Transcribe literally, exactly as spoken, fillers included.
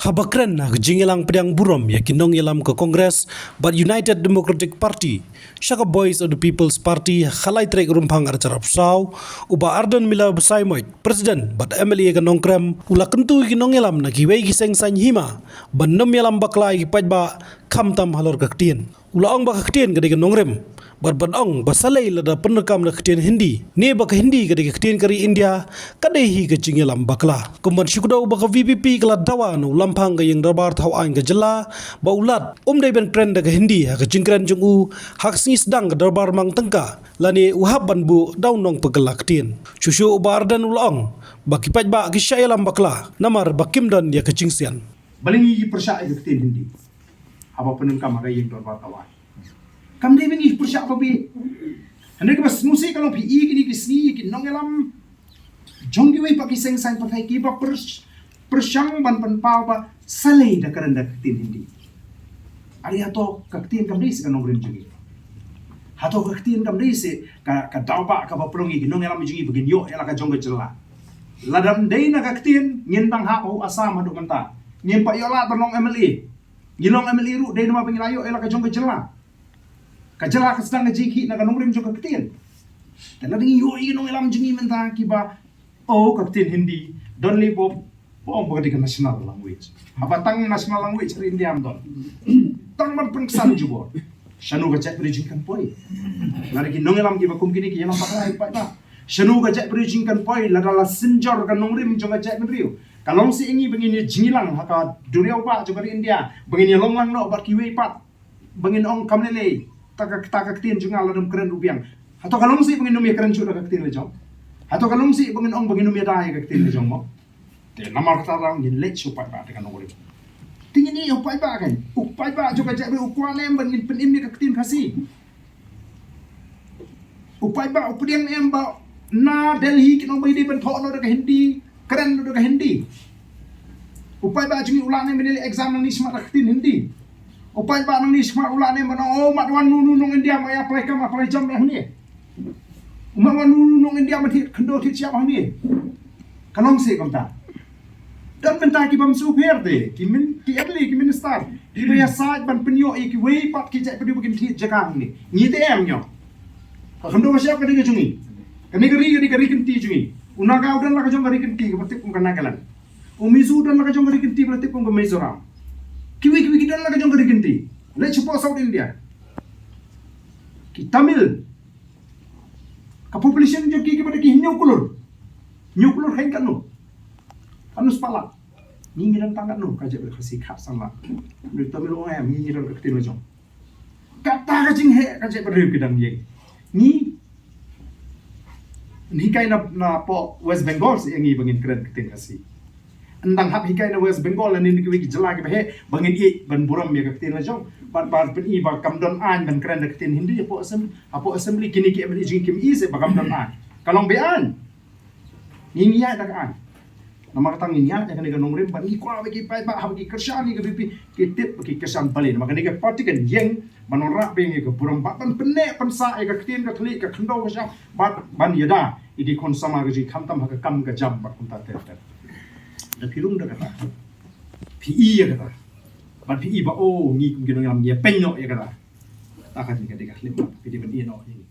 Haba kren ha ka jingïalang pdiang burom ïa ki nongïalam ka Congress bad United Democratic Party sha ka Voice of the People's Party ha ka lai tarik Rymphang arhajar arphew saw, u Bah Ardent Miller Basaiawmoit, President bad M L A ka Nongkrem, u la kyntu ïa ki nongïalam na kiwei ki seng saiñ hima ban nym ïalam bakla ïa ki paidbah khamtam halor ka ktien. U la ong ba ka ktien ka dei ka nongrim bad ban ong ba sa lei lada pyndonkam da ka ktien Hindi, ne ba ka Hindi ka dei ka ktien ka ri India, ka dei hi ka jingïalam bakla. Kumban shu kdew ba ka V P P ka la dawa na u Lamphang ka ïing dorbar thaw aiñ ka jylla ba u Lat um dei ban kren da ka Hindi ha ka jingkren jong u ha ka sngi sdang ka dorbar mang tyngka, lane u hap ban buh da u nongpynkylla ktien. Shuh shuh u Bah Ardent u la ong ba ki paidbah ki shah ïalam bakla namar ba kim don ïa ka jingsian. Balei ngi pyrshah ïa ka ktien Hindi haba pyndonkam ha ka ïing dorbar thaw aiñ? Kam dei ba ngi pyrshah ba bit. Hynrei kaba sngewsih ka long phi i kine ki sngi ki nongïalam jong kiwei pat ki seng saiñ pyrthei kiba pyrs-, pyrshang ban pynpaw ba sa lei da kren da ka ktien Hindi. Are hato ka ktien kam dei seh ka nongrim jong ngi? Hato ka ktien kam dei seh ka, ka daw ba kaba pynlong ïa ki nongïalam jong ngi ba ngin ïoh ïa la ka jong ka jylla? Lada ym dei na ka ktien ngin dang hap ha u Assam haduh mynta. Ngim pat ïoh lad ban long M L A. Ngi long M L A ruh dei namar ba ngi la ïoh ïa la ka jong ka jylla. Ka jylla ka sdang ka jingkhih na ka nongrim jong ka ktien. Te lada ngi ïoh ïa ki nongïalam jong ngi mynta kiba, oh, ka ktien Hindi don lei pop, ba ong ba ka dei ka national language. Haba tang national language ha ri India ym don. Tang ban pynksan jubor. Shano ka jaitbynriew jong ngi kan poi? Lada ki nongïalam kiba kum kine ki ïalam bakla ïa u paidbah, shano ka jaitbynriew jong ngi kan poi lada la synjor ka nongrim jong ka jaitbynriew? Ka long seh ïa ngi ba ngin ïa jingïalang ha ka duriaw bah jong ka ri India, ba ngin ïa long lang noh bad kiwei pat, ba ngin ong kam lei lei, ta ka, ta ka ktien jong nga lada ym kren ruh biang. Hato ka long seh ba ngin ym ïa kren shuh da ka ktien la jong? Hato ka long seh ba ngin ong ba ngin ym ïa da ïa ka ktien la jong mo? Te namar kata ruh ngin leit sha u paidbah da ka nongrim. Te ngin ïa u paidbah kan, u paidbah jong ka jaitbynriew u kwah ne em ba ngin pynim ïa ka ktien Khasi? U paidbah u pdiang ne em ba na Delhi kin ong ba ïa dei ban thoh noh da ka Hindi, kren noh da ka Hindi? U paidbah jong ngi u lah ne em ban leh exam nangne shakhmat da ka ktien Hindi? U paidbah nangne shakhmat u lah ne em ban ong, oh, mat wan nu nu nong India ma ïa apply kam apply jam ïa hangne? U mat wan nu nu nong India ma thied khyndew thied shyiap hangne? Ka long seh kumta. Don mynta ki bym sngewpher te, ki min, ki M L A, ki minister, kiba ïasaid ban pynïoh ïa kiwei pat ki jaitbynriew ba kin thied jaka hangne. Ngi te em ñiong. Ka khyndew ka shyiap ka dei ka jong ngi. Kane ka ri ka dei ka ri kynti jong ngi. U Naga u don la ka jong ka ri kynti kaba tip kum ka Nagaland. U Mizo u don la ka jong ka ri kynti ba la tip kum ka Mizoram. Kiwei kiwei ki don la ka jong ka ri kynti. Leit shapoh South India, ki Tamil, ka population jong ki kiba dei ki hynñiew klur. Hynñiew klur, hein katno? Katno spah lak? Ngi ngi don tang katno ka jaitbynriew Khasi? Khatsan lak. Ngi Tamil ong em, ngi ngi don ka ktien la jong. Kata ka jingheh ka jaitbynriew ki dang ïeng. Ngi, ngi hikai na, napoh West Bengal seh ïa ngi ba ngin kren ka ktien Khasi. Ym dang hap hikai na West Bengal lane na kiwei ki jylla kiba heh ba ngin ïeit ban burom ïa ka ktien la jong. Bad, bad pyni ba kam don aiñ ban kren da ka ktien Hindi hapoh assem-, hapoh assembly, kine ki M L A jong ngi kim i seh ba kam don aiñ. Ka long be-aiñ. Ngi ngi ïaid da ka aiñ. Namar kata ngi ïaid da kane ka nongrim bad ngi kwah ba ki paidbah haba ki kyrshan ïa ka VPP ki tip ba ki kyrshan balei. Namar kane ka party kan ïeng ban wanrah biang ïa ka burom bad ban pynneh pynsah ïa ka ktien ka thylliej ka khyndew ka shyiap bad ban ïada ïa ki khun samla ka jong ngi khamtam ha ka kam ka jam bad kumta ter ter. Da phi rung da kata, phi i ïa kata, bad phi i ba, oh, ngi kum ki nongïalam ngi ïa pynïoh ïa kata. Kata ka dei ka khyllipmat, phi dei ban ïehnoh ïa ngi.